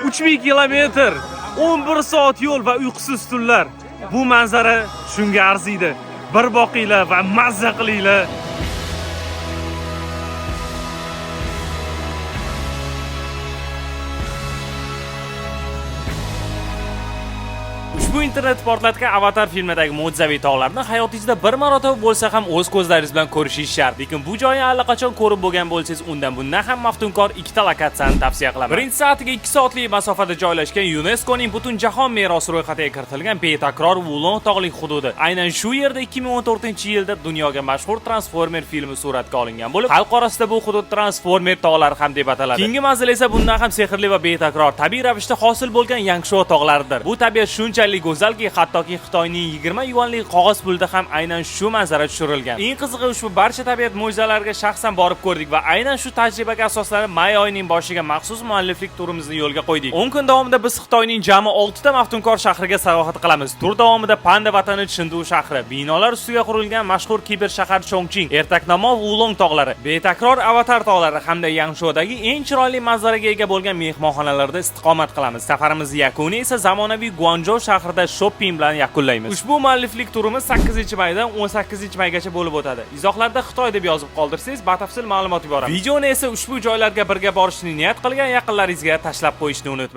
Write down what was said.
3000 kilometr, 11 soat yo'l va uyqusiz tunlar. Bu manzara shunga arziydi. Bir boqinglar va mazza qilinglar. Ushbu internet portlatgan Avatar filmidagi mo'jizaviy tog'larni hayotingizda bir marotaba bo'lsa ham o'z ko'zlaringiz bilan ko'rishingiz shart. Lekin bu joyni allaqachon ko'rib bo'lgan bo'lsangiz, undan bundan ham maftunkor ikkita lokatsiyani tavsiya qilaman. Birinchisi atigi 2 soatlik masofada joylashgan UNESCOning Butunjahon merosi ro'yxatiga kiritilgan betakror Wulong tog'lik hududi. Aynan shu yerda 2014-yilda dunyoga mashhur Transformer filmi suratga olingan bo'lib, xalq orasida bu hudud Transformer tog'lari ham deb ataladi. Keyingi manzil esa bundan ham sehrli va betakror tabiiy ravishda hosil bo'lgan Yangshuo tog'laridir. Bu tabiat shunchalik go'zalki, hattoki Xitoyning 20 yuanlik qog'oz pulida ham aynan shu manzara tushirilgan. Eng qizig'i, ushbu barcha tabiat mo'jizalariga shaxsan borib ko'rdik va aynan shu tajribaga asoslanib may oyining boshiga maxsus mualliflik turimizni yo'lga qo'ydik. 10 kun davomida biz Xitoyning jami 6 ta maftunkor shahriga sayohat qilamiz. Tur davomida panda vatani Chindu shahri, binolar ustiga qurilgan mashhur kiber shahar Chongqing, ertaknamo Wulong tog'lari, betakror Avatar tog'lari hamda Yangshuodagi eng chiroyli manzaraga ega bo'lgan mehmonxonalarda istiqomat qilamiz. Safarimiz yakuni esa zamonaviy Guangzhou shahrida shopping bilan yakunlaymiz. Ushbu mualliflik turimiz 8-maydan 18-maygacha bo'lib o'tadi. Izohlarda Xitoy deb yozib qoldirsangiz, batafsil ma'lumot yuboramiz. Videoni esa ushbu joylarga birga borishni niyat qilgan yaqinlaringizga tashlab qo'yishni unutmang.